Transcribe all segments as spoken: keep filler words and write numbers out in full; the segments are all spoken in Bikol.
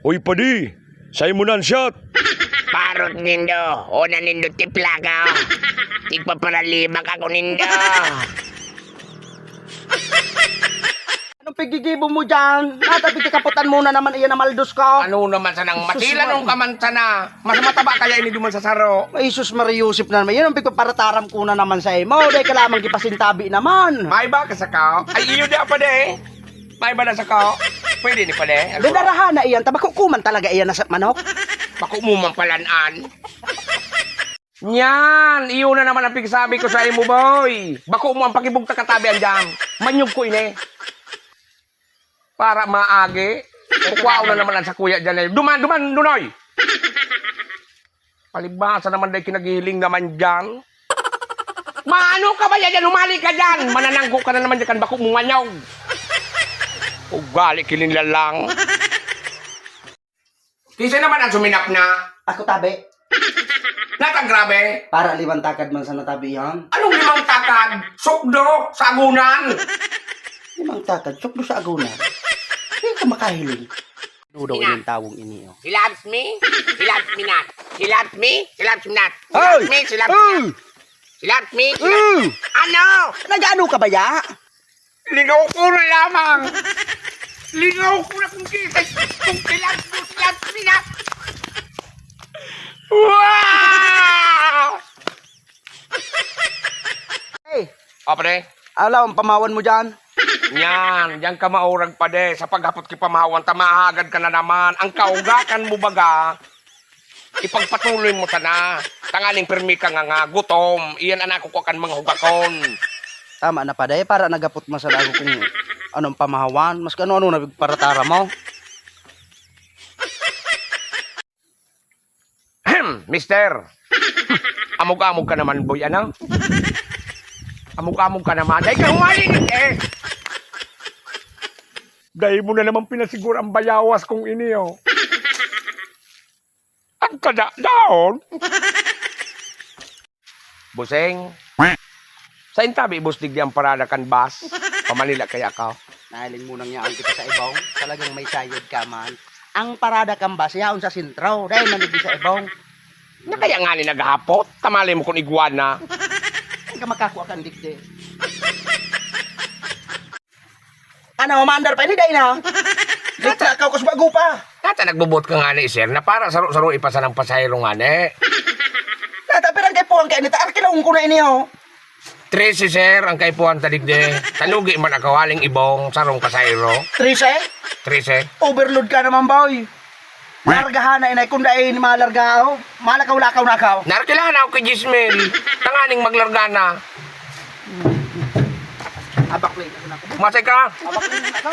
Uy, padi, saimo na an shot. Parot nindo, una nindo tiplaka. Tigpaparalibak ako nindo. Anong pigigibo mo diyan? Natabi ka kaputan mo na naman, iyan na maldos ka. Ano naman sanang Jesus, masilanong Maria. Ka man sana? Mas mataba kaya ini duman sa saro. Ay, Jesus Maria Joseph na naman. Yan ang pigpaparataram ko na naman sa imo. Dahil ka lamang kipasintabi naman. May ba ka sa kao? Ay, iyo di apa de. May ba na sa kao? Pwede ni pala eh. Ano? Dadarahan na iyan. Tabako ko man talaga iyan na sa manok. Bako mo man palan-an. Nyan, iyo na naman ang pigsabi ko sa imo, boy. Bako mo ang pakibugtak katabi ang jam. Manyog ko ini. Para maagi. Kukwao na naman ang sa kuya dyan eh. Duman, duman, Dunoy! Palibasa naman dahil kinaghihiling naman dyan. Maano ka ba yan? Humali ka dyan! Manananggo ka na naman dyan kan bako mong manyog. Ugali, kilinlalang. Kinsa naman ang suminap na? Ako, tabi. Natagrabe? Para limang takad man sana, tabi, yan. Anong limang takad? Sukdo sa agunan! Limang takad, sukdo sa agunan. Hindi ka makahiling. Dudaw Ina. Ining tawong ini, oh. He loves me. He loves me not. He loves me. He loves me not. He Hey! loves me. She loves me Hey! not. She loves me. She loves Hey! Ano? Nag-ano ka ba, ya? Lingaw ko na lamang. Lingaw ko na kung kita, kung kilag mo, kilag sila. Wow! Hey! O, pre? Alaw, ang pamawan mo dyan. Yan, yan ka maurag, pade. Sa paghapot ki pamawan, ta mahagad ka na naman. Ang kaugakan mo, baga, ipagpatuloy mo sana. Tanganing pirmi ka nga, nga gutom. Iyan an ako ko kan mga hugakon. Tama na, pade. Para nagapot man sana ako kung anong pamahawan. Mas ano-ano na paratara mo. Ahem, mister. Amog-amog ka naman, boy, ano? Amog-amog ka naman. Dahil ka humaling, eh. Dahil mo na naman pinasiguro ang bayawas kong ini, oh. Ang kada daon. Buseng, sa intabi, boss, digdi ang parada kan bus? Pa Manila kaya ka? Nahiling mo nang yaon kita sa Ibong? Talagang may sayod ka man. Ang parada kan bus, yaon sa sentro. Dahil man digdi sa Ibong. Na kaya nga ni naghahapot? Tamali mo kung iguana. Ang ka makakua kan digdi. Ano, maandar pa ini, dai na? Late na ako, kus bago pa. Nata nagbubot ka nga ni, sir, na para saro-saro ipasa ng pasahero nga ni. Nata, pero ang kaipuhan kayo nito, arkilaon ko na ini, oh. Trese, sir, ang kaipuhan ta digdi. Talugi man ang kawaling Ibong, sarong pasahero. Trese? Trese. Overload ka naman, boy. Largahan na, inay, kung dai ni malarga, oh. Malakaw-lakaw na ka, oh. Narkilahan ako kay Jismil. Tanganing maglarga na. Abaklay na ako. Masay ka? Abaklay na ako.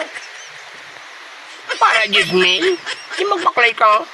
Para Jismil? Di magbaklay ka.